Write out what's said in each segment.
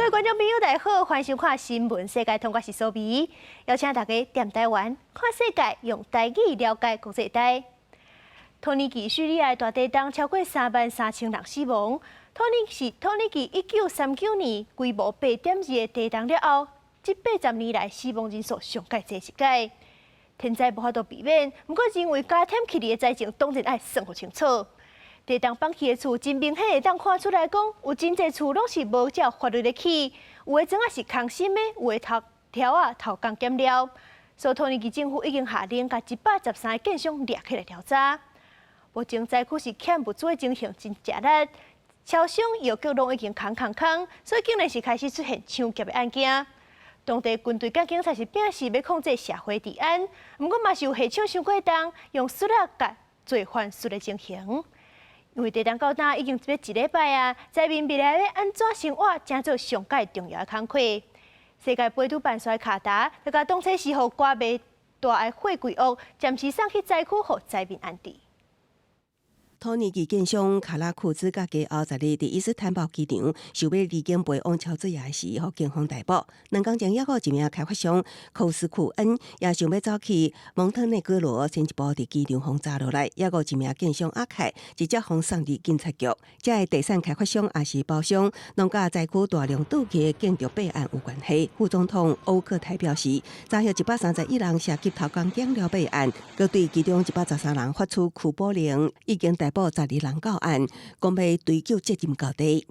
位觀眾朋友，大家好，歡迎收看《新聞世界通》，我是蘇美，邀請大家踮台灣看世界，用台語了解國際大。土耳其敘利亞大地震超過33,000人死亡。土耳其1939年規模8.2的地震了後，這80年來死亡人數上蓋濟一擺。天災無法度避免，毋過人為加添起來的災情，當然愛算予清楚。地震放棄的厝，真明顯會當看出來講，有真濟厝攏是無照法律咧起，有的磚仔是空心的，有的頭條仔偷工減料。所以土耳其政府已經下令，共113個建商掠起來調查。目前災區是欠物資的情形真食力，超商藥局攏已經空空空，所以竟然是開始出現搶劫的案件。當地軍隊佮警察是表示欲控制社會治安，毋過嘛是有下手傷過重，用欶仔共罪犯欶的情形。因為地震到今已經欲一禮拜啊，災民未來欲按怎生活，成做上蓋重要的工課。世界杯拄辦煞卡達，就共當作是予掛袂大的貨櫃屋，暫時送去災區予災民安置。土耳其建商卡拉庫茲佮家後10日佇伊斯坦堡機場想欲離境飛往喬治亞時，予警方逮捕。2工前，猶閣有一名開發商科斯庫恩也想欲走去蒙特內哥羅，先一步佇機場予抓落來。猶閣有一名建商阿凱直接予送入警察局。這个地產開發商抑是包商，攏佮災區大量倒去的建築弊案有關係。副總統歐克泰表示，查獲131人涉及偷工減料弊案，閣對其中113人發出拘捕令，已經逮捕12人到案，講欲追究責任到底。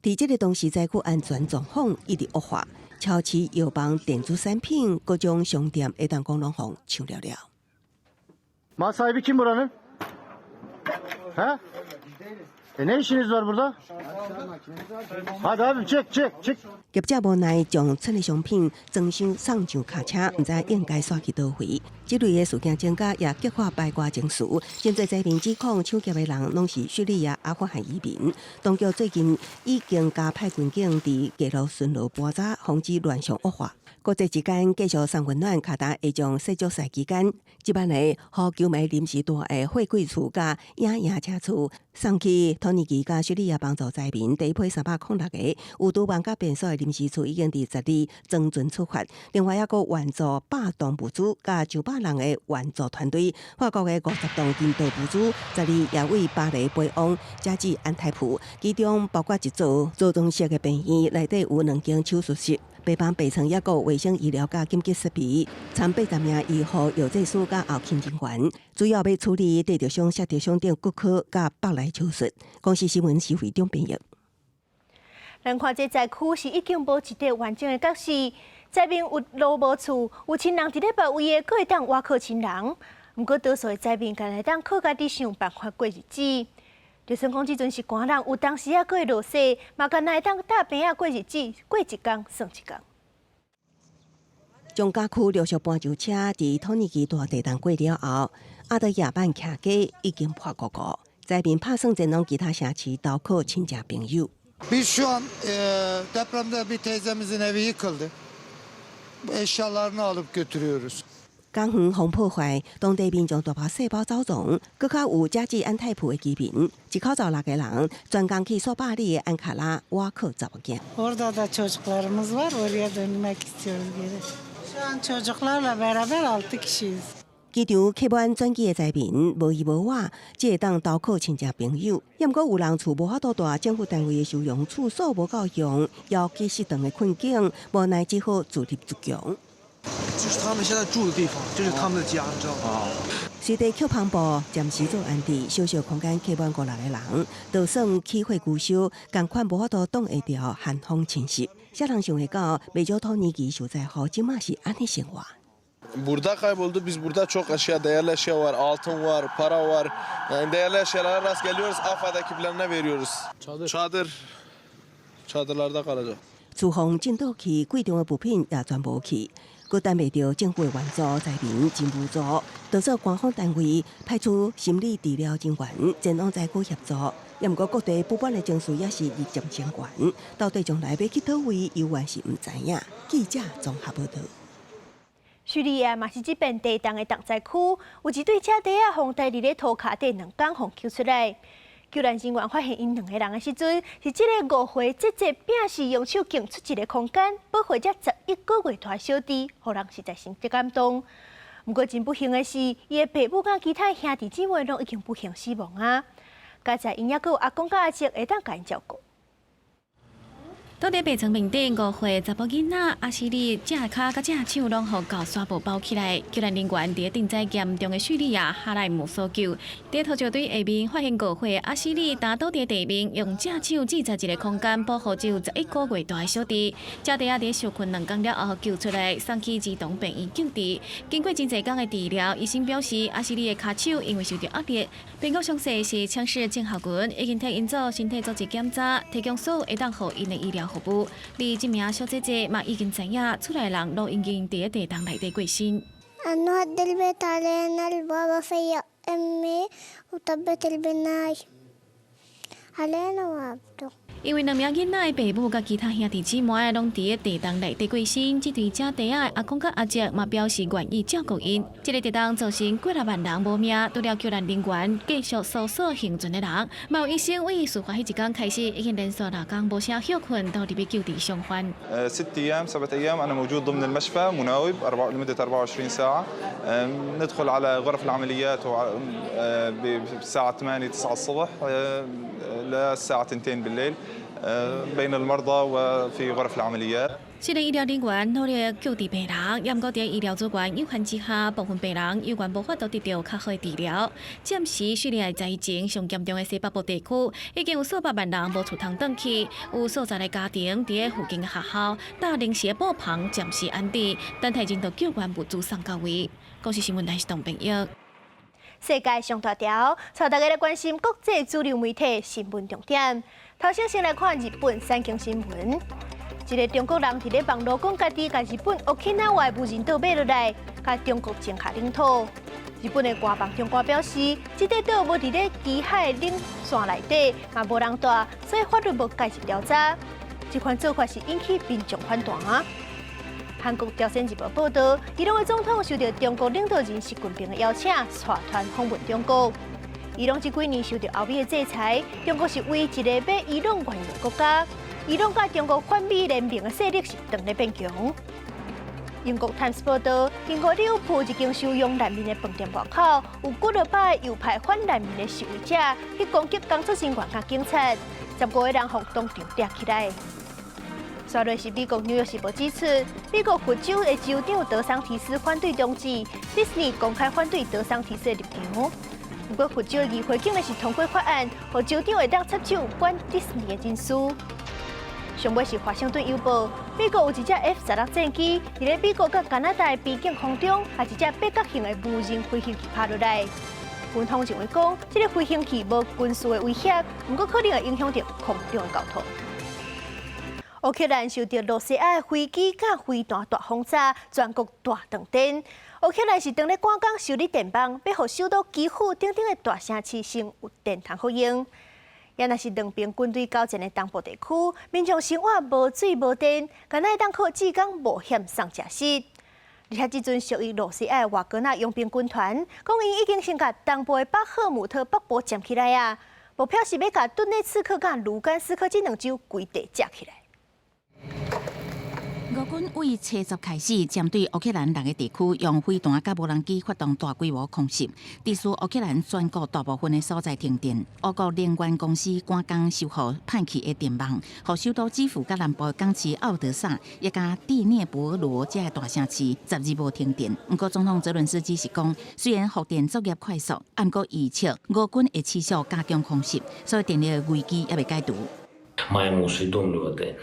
佇這个同時，災區安全狀況一直惡化，超市、藥房、電子產品、各種商店會當講攏予搶了了。 Mal sahibi kim buranın? He? E ne işiniz var burada? Hadi abi çek çek çek. 業者無奈將村的商品裝箱送上卡車，毋知應該徙去佗位。這類的事件增加，也激化排外情緒。真濟災民指控搶劫的人攏是敘利亞、阿富汗移民。當局最近已經加派軍警佇街路巡邏盤查，防止亂象惡化。國際之間繼續送溫暖，卡達會將世足賽期間這擺个予球迷臨時蹛的貨櫃厝佮野營車厝送去土耳其佮敘利亞幫助災民。第一批306個有廚房佮便所的臨時厝已經佇10日裝船出發。另外，猶閣援助100噸物資佮上百人的援助團隊。法國的50噸人道物資，10日也為巴黎飛往加濟安泰普，其中包括一座組裝式的病院，內底有兩間手術室。病房病床，抑閣衛生醫療佮緊急設備，參80名醫護、藥劑師佮後勤人員，主要欲處理跌著傷、摔著傷等骨科佮腹內手術。公視新聞徐惠中編譯。咱看這災區是已經無一塊完整的角勢，災民有路無厝，有親人佇咧別位的，閣會當倚靠親人。毋過多數的災民，干焦會當靠家己想辦法過日子。就算講這陣是寒冷，有當時仔閣會落雪，嘛干焦會當搭棚仔過日子，過一工算一工。中加區陸續搬上車，佇土耳其大地震過了後，阿德亞曼徛街已經破糊糊，災民拍算前往其他城市投靠親戚朋友。 Biz şu an depremde bir teyzemizin evi yıkıldı. Eşyalarını alıp götürüyoruz. 公園予破壞，當地民眾大包細包走傱，閣較有加濟安泰普的居民，一口罩六個人，專工去數百里的安卡拉倚靠查某囝。 Orada da çocuklarımız var. Oraya dönmek istiyoruz geri. Şu an çocuklarla beraber altı kişiyiz. 機場客滿轉機的災民無依無倚，只會當投靠親戚朋友。抑毋過有人厝無法度蹛，政府單位的收容處所無夠用，枵飢失頓的困境，無奈只好自立自強。這是他們現在住的地方，這是他們的家，你知道嗎？隨地抾帆布，暫時做安置，小小空間客滿五六個人，就算起火燒燒，仝款無法度擋會牢寒風侵襲。啥人想會到，袂少土耳其受災戶這馬是按呢生活。 Burada kayboldu. Biz burada çok eşya, değerli eşya var. Altın var, para var. Yani değerli eşyalara rast geliyoruz. AFAD ekiplerine veriyoruz. Çadır. Çadır. Çadırlarda kalacak. 廚房震倒去，貴重的物品也全無去，閣等袂著政府的援助，災民真無助。多數官方單位派出心理治療人員前往災區協助，也毋過各地不滿的情緒也是日漸升懸。到底將來欲去佗位，猶原是毋知影。記者綜合報導。敘利亞嘛是這遍地震的重災區，有一對車底仔予待佇咧塗跤底2工予救出來。救援人員發現𪜶兩个人的時陣，是這个5歲姐姐拼死用手競出一个空間，保護這11個月大小弟，予人實在是足感動。毋過真不幸的是，伊的爸母佮其他兄弟姊妹攏已經不幸死亡啊！佳哉𪜶猶閣有阿公佮阿叔會當共𪜶照顧。倒佇病床面頂，5歲查埔囡仔阿西里隻跤佮隻手攏予厚紗布包起來。救援人員佇震災嚴重的敘利亞哈萊姆搜救，佇土石堆下面發現5歲阿西里，焦倒佇地面，用隻手製造一个空間保護只有11個月大的小弟。姐弟仔佇受困2工了後救出來，送去兒童病院救治。經過真濟工的治療，醫生表示阿西里的跤手因為受著壓力，病況詳細是槍氏症候群，已經替𪜶做身體組織檢查，提供所有會當予𪜶的醫療服務。而這名小姐姐嘛已經知影，厝內人攏已經佇地洞內底過身。 انه هد البيت علينا البابا فيق امي وطبت البناية علينا وعبده 因為兩名囡仔的爸母佮其他兄弟姊妹攏佇地洞內底過身，這對姐弟仔的阿公佮阿叔嘛表示願意照顧𪜶。這个地動造成幾若萬人無命，除了救援人員繼續搜索幸存的人，嘛有醫生為事發彼一工開始，已經連續6工無啥歇睏，投入去救治傷患。 6 أيام 7 أيام أنا موجود ضمن المشفى مناوب لمدة 24 ساعة. ندخل على غرف العمليات بالساعة 8 9 الصبح للساعة 2 بالليل بين المرضى وفي غرف العمليات. 雖然醫療人員努力救治病人，也毋過佇醫療資源有限之下，部分病人猶原無法度得著較好的治療。暫時敘利亞災情上嚴重的西北部地區，已經有數百萬人無厝通轉去，有數十个家庭佇附近的學校搭臨時的布棚暫時安置，等待人道救援物資送到位。公視新聞台是董朋友。世界上大條，帶大家來關心國際主流媒體新聞重點。頭先先來看日本產經新聞。一个中國人佇咧網路講家己共日本沖繩的無人島買落來，共中國爭下領土。日本的官房長官表示，這塊島無佇咧基海頂線內底，嘛無人蹛，所以法律無介入調查。這款做法是引起民眾反彈。韓國朝鮮日報報導，伊朗的總統受著中國領導人習近平的邀請，率團訪問中國。伊朗這幾年受著歐美的制裁，中國是唯一一个買伊朗原油的國家。伊朗佮中國反美聯盟的勢力是當咧變強。英國《泰晤士報》報導，英國利物浦一間收容難民的飯店外口，有幾落百個右派反難民的示威者去攻擊工作人員佮警察，15個人予當場掠起來。紲落是美國《紐約時報》指出，美國佛州的州長德桑提斯反對中止迪士尼公開反對德桑提斯的立場。不過佛州的議會竟然是通過法案，予州長會當插手管迪士尼的人事。上尾是華盛頓郵報，美國有一隻 F-16戰機，佇咧美國佮加拿大的邊境空中，予一隻八角形的無人飛行器拍落來。軍方認為講，這个飛行器無軍事的威脅，毋過可能會影響著空中的交通。烏克蘭受著羅西亞的飛機佮飛彈大轟炸，全國大斷電。烏克蘭是當咧趕工修理電網，欲予首都基輔等等的大城市先有電通好用。也若是兩邊軍隊交戰的東部地區，民眾生活無水無電，敢若會當靠志工冒險送食食。而且這陣屬於羅西亞的瓦格納傭兵軍團，講𪜶已經先共東部的巴赫姆特北部佔起來啊，目標是欲共頓涅茨克佮盧甘斯克這兩州規地食起來。俄軍為初十開始，針對烏克蘭六個地區用飛彈佮無人機發動大規模空襲，致使烏克蘭全國大部分的所在停電。烏國能源公司趕工修復歹去的電網，予首都基輔佮南部的港市奧德薩，以及第聶伯羅這个大城市12日無停電。毋過總統澤倫斯基是講，雖然復電作業快速，毋過預測俄軍會持續加強空襲，所以電力的危機猶未解除。 Маємо усвідомлювати,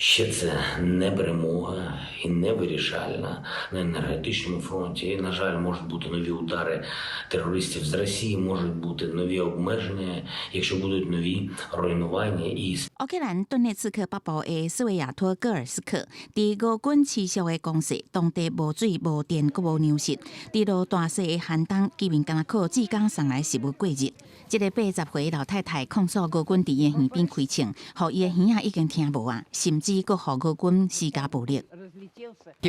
що це не перемога і не вирішальна на енергетичному фронті. І, на жаль, можуть бути нові удари терористів з Росії, можуть бути нові обмеження, якщо будуть нові руйнування і 烏克蘭頓涅茨克北部的斯維亞托戈爾斯克，佇俄軍持續的攻勢，當地無水、無電、閣無糧食。佇落大雪的寒冬，居民干焦靠志工送來食物過日。這个80歲老太太控訴俄軍佇伊耳邊開槍，予伊的耳仔已經聽無啊，甚至閣予俄軍施加暴力。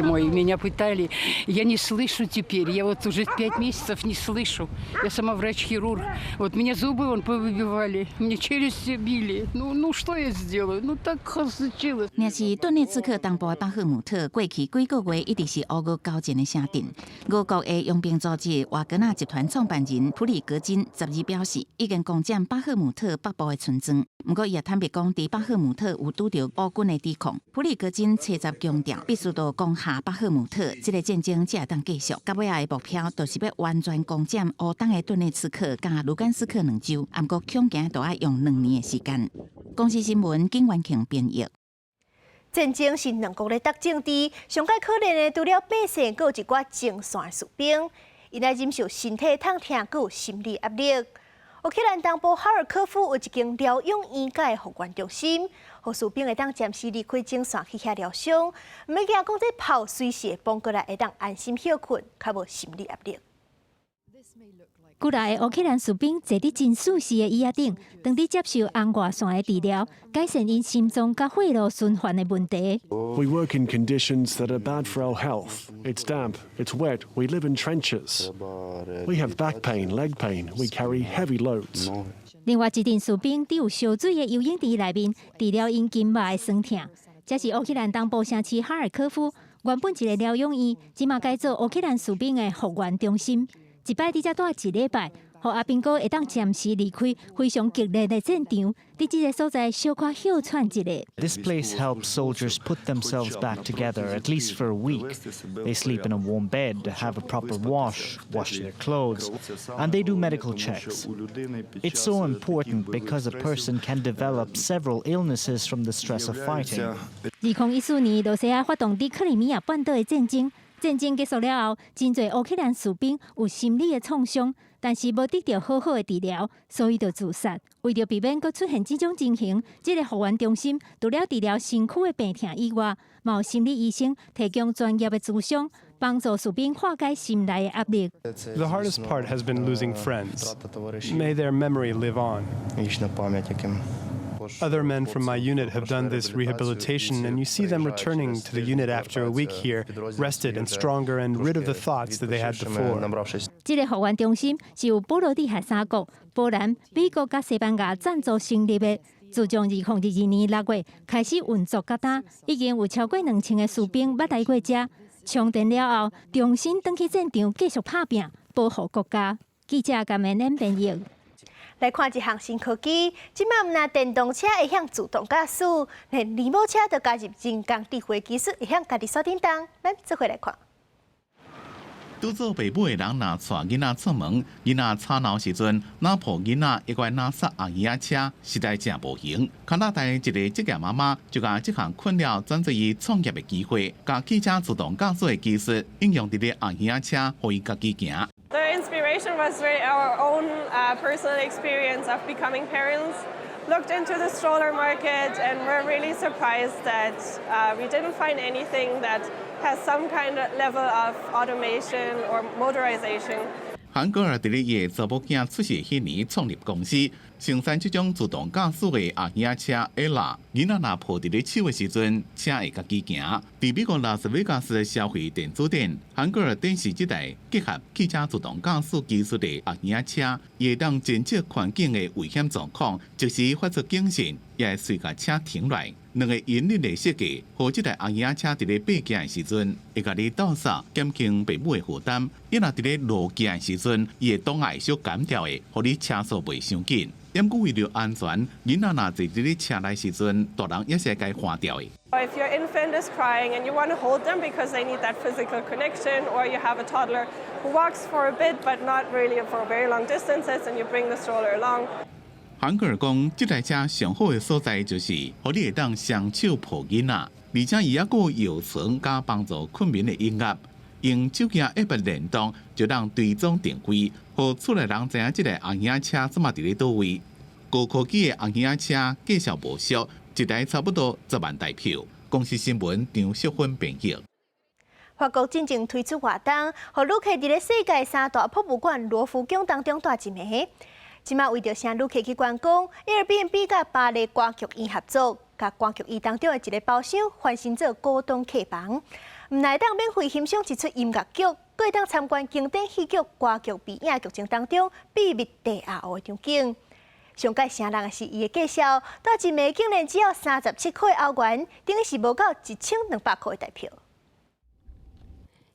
Мой, меня пытали, я не слышу теперь, я вот уже 5 месяцев не слышу. Я сама врач-хирург. Вот мне зубы вон повыбивали, мне челюсти били. Ну, ну что я сделаю? Ну так случилось. 若是頓涅茨克東部的巴赫姆特，過去幾個月一直是烏俄交戰的城鎮。俄國的傭兵組織瓦格納集團創辦人普里格金12表示，已經攻佔巴赫姆特北部的村莊。毋過，伊也坦白講，佇巴赫姆特有拄著烏軍的抵抗。普里格金初十強調，必須著攻下巴赫姆特，這個戰爭才會當繼續。到尾仔的目標就是欲完全攻佔烏東的頓涅茨克佮盧甘斯克兩州，毋過恐驚著愛用2年的時間。公視新聞景元慶編譯。戰爭是兩國咧鬥政治，上蓋可憐的除了百姓，閣有一寡前線的士兵，𪜶愛忍受身體痛疼，閣有心理壓力。烏克蘭東部哈爾科夫有一間療養院佮復原中心，予士兵會當暫時離開前線去遐療傷，毋免驚講這炮隨時會崩過來，會當安心歇睏，較無心理壓力。幾若个烏克蘭士兵坐佇真舒適的椅仔頂，當佇接受紅外線的治療，改善𪜶心臟佮血路循環的問題。 We work in conditions that are bad for our health. It's damp, it's wet, we live in trenches. We have back pain, leg pain, we carry heavy loads. 另外一陣士兵佇有燒水的游泳池內面治療𪜶筋肉的痠痛。這是烏克蘭東部城市哈爾科夫原本一个療養院，這馬改做烏克蘭士兵的復原中心。一擺佇遮蹛一禮拜，予阿兵哥會當暫時離開非常激烈的戰場，佇這个所在小可歇喘一下。 This place helps soldiers put themselves back together, at least for a week. They sleep in a warm bed, have a proper wash, wash their clothes, and they do medical checks. It's so important because a person can develop several illnesses from the stress of fighting. 2014年，羅西亞發動佇克里米亞半島的戰爭。戰爭結束了後，真濟烏克蘭士兵有心理的創傷，但是無得著好好的治療，所以就自殺。為著避免閣出現這種情形，這个復原中心除了治療身軀的病痛以外，嘛有心理醫生提供專業的諮商，幫助士兵化解心內的壓力。 The hardest part has been losing friends. May their memory live on. Other men from my unit have done this rehabilitation, and you see them returning to the unit after a week here, rested and stronger and rid of the thoughts that they had before. 這个復原中心是由波羅的海三國、波蘭、美國佮西班牙贊助成立的。自從2022年6月開始運作到今，已經有超過2000个士兵捌來過遮。充電了後，重新轉去戰場繼續拍拚，保護國家。記者甘明恩編譯。來看一項新科技，這馬毋但電動車會曉自動駕駛，連離母車都加入人工智慧技術，會曉家己煞叮當。咱做伙來看。拄做爸母的人，若帶囡仔出門，囡仔吵鬧時陣，若抱囡仔，抑閣愛若煞紅嬰仔車，實在誠無閒。加拿大一个職業媽媽就共這項困擾轉做伊創業的機會，共汽車自動駕駛的技術應用佇咧紅嬰仔車，予伊家己行。 The inspiration was really our own personal experience of becoming parents. Looked into the stroller market and were really surprised that we didn't find anything that has some kind of level of automation or motorization. 韓國爾佇咧伊的查某囝出世彼年創立公司，生產這種自動駕駛的紅嬰車 Ella。囡仔若抱佇咧手的時陣，車會家己行。佇美國拉斯維加斯的消費電子展，韓國爾展示這台結合汽車自動駕駛技術的紅嬰車，伊會當偵測環境的危險狀況，即時發出警訊，也會隨共車停落來。兩个引擎的設計，予這台紅嬰車佇咧爬行的時陣，會共你鬥捒，減輕爸母的負擔；伊若佇咧落行的時陣，伊會擋會小減掉的，予你車速袂傷緊。毋過為著安全，囡仔若坐佇咧車內時陣，大人也是愛共換掉的。 If your infant is crying and you want to hold them because they need that physical connection, or you have a toddler who walks for a bit but not really for very long distances, and you bring the stroller along. 韓國講，這台車上好的所在就是，予你會當雙手抱囡仔，而且伊猶閣有搖床佮幫助睏眠的音樂，用手機 App 聯動，就當追蹤定位，予厝內人知影這台紅嬰車這馬佇咧佗位。高科技的紅嬰車價數無俗，一台差不多10萬台票。公視新聞張淑芬編譯。法國進前推出活動，予旅客佇咧世界三大博物館羅浮宮當中蹛一暝。這馬為著吸旅客去觀光，Airbnb 佮巴黎歌劇院合作，共歌劇院當中的一个包廂翻新做古董客房。毋但會當免費欣賞一齣音樂劇，閣會當參觀經典戲劇歌劇魅影劇情當中秘密地下湖的場景。上蓋聲人的是伊的介紹，蹛一暝竟然只要37塊歐元，等於是無夠1200塊台票。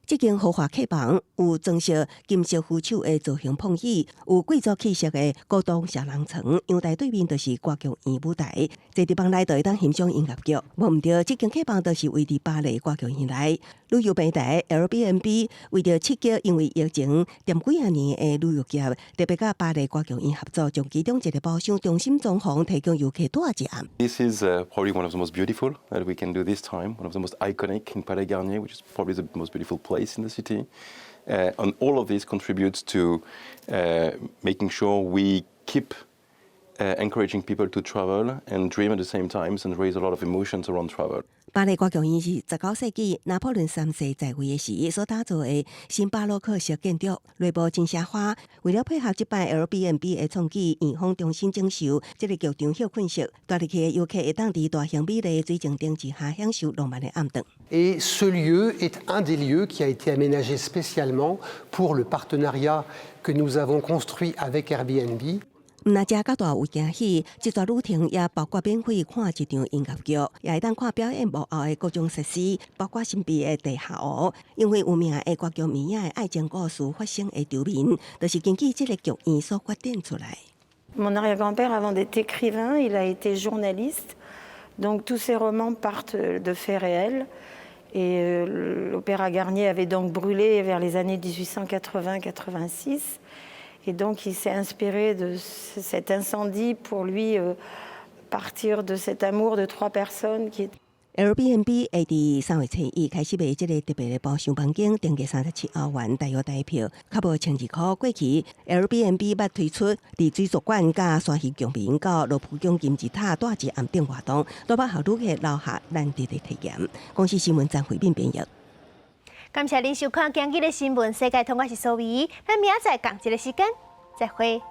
這間豪華客房有裝飾金色扶手的造型碰椅，有貴族氣息的古董雙人床，陽台對面就是歌劇院舞台。坐佇房內就會當欣賞音樂劇。無毋著，這間客房就是位佇巴黎歌劇院內。旅遊平台 Airbnb 為著刺激因為疫情恬幾仔年的旅遊業，特別佮巴黎歌劇院合作，將其中一个包廂重新裝潢，提供遊客蹛一暗。 This is probably one of the most beautiful that we can do this time, one of the most iconic in Palais Garnier, which is probably the most beautiful place in the city. And all of this contributes to making sure we keep encouraging people to travel and dream at the same time and raise a lot of emotions around travel. 巴黎歌劇院是19世紀拿破崙三世在位的時所打造的新巴洛克式建築，內部真奢華。為了配合這擺 Airbnb 的創舉，院方重新整修這个劇場歇睏室，蹛入去的遊客會當佇大型美麗的水晶燈之下享受浪漫的暗頓。 Et ce lieu est un des lieux qui a été aménagé spécialement pour le partenariat que nous avons construit avec Airbnb. 毋但遮較大有驚喜，這逝旅程也包括免費看一場音樂劇，也會當看表演幕後的各種設施，包括神秘的地下湖。因為有名的歌劇魅影的愛情故事發生的場面，就是根據這个劇院所發展出來。 Mon arrière-grand-père, avant d'être écrivain, il a été journaliste. Donc tous ses romans partent de faits réels. Et l'Opéra Garnier avait donc brûlé vers les années 1880-86. Et donc il s'est inspiré de cet incendie pour lui partir de cet amour de trois personnes qui Airbnb 會佇3月初1開始賣這个特別的包廂房間，定價37歐元，大約台票較無12塊。過去 Airbnb 捌推出佇水族館佮山魚公園到羅浮宮金字塔蹛一暗頓活動，都捌予旅客留下難得的體驗。公視新聞張惠敏編譯。感謝您收看今日的新聞世界通，我是蘇維，咱明仔載仝一个時間再會。